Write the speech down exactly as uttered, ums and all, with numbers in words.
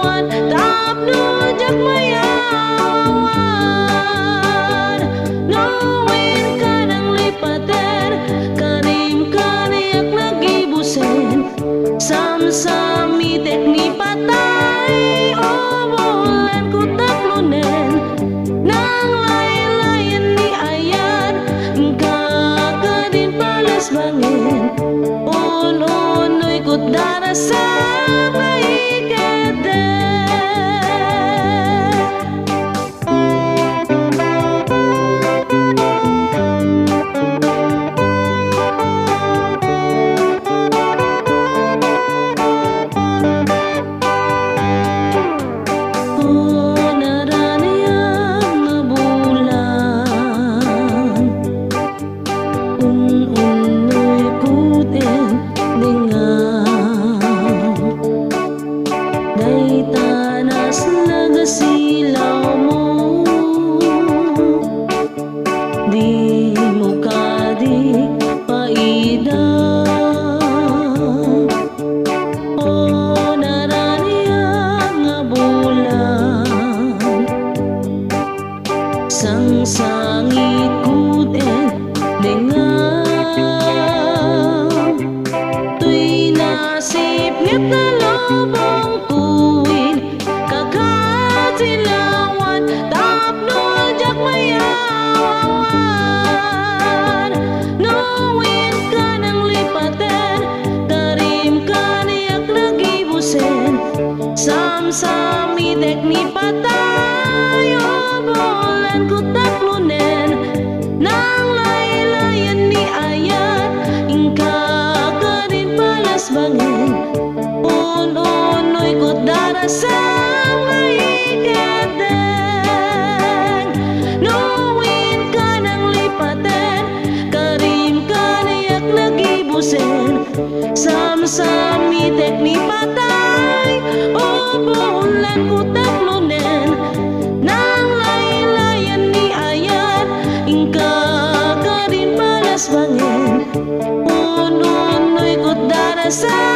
Tapno diak mayawan, no inka nang lipaten, karim kaniak nagibusen. Samsamitek ni patay, ubulan ko taklonen. Nang laylayen ni ayat, inka kadin palasbangen. Un-unoy ko't darasam nga iketdeng. Unaranian nga bulan, un-unnoy ko't endengam. Dayta naslag a silawmo, dimo kadi paida. Unaranian nga bulan, sangsangit ko't endengam. Toy nasipnget a lubong ko'y kakasilawan, tapno diak mayawan, no inka nang lipaten, karim kaniak nagibusen. Samsamitek ni patay, ubulan ko taklonen. Nang laylayen ni ayat, inka kadin palasbangen. Un-unoy ko't darasam nga iketdeng. No inka nang lipaten, karim kaniak nagibusen. Samsamitek ni patay, ubulan ko taklonen. Nang laylayen ni ayat, inka kadin palasbangen. Un-unoy ko't darasam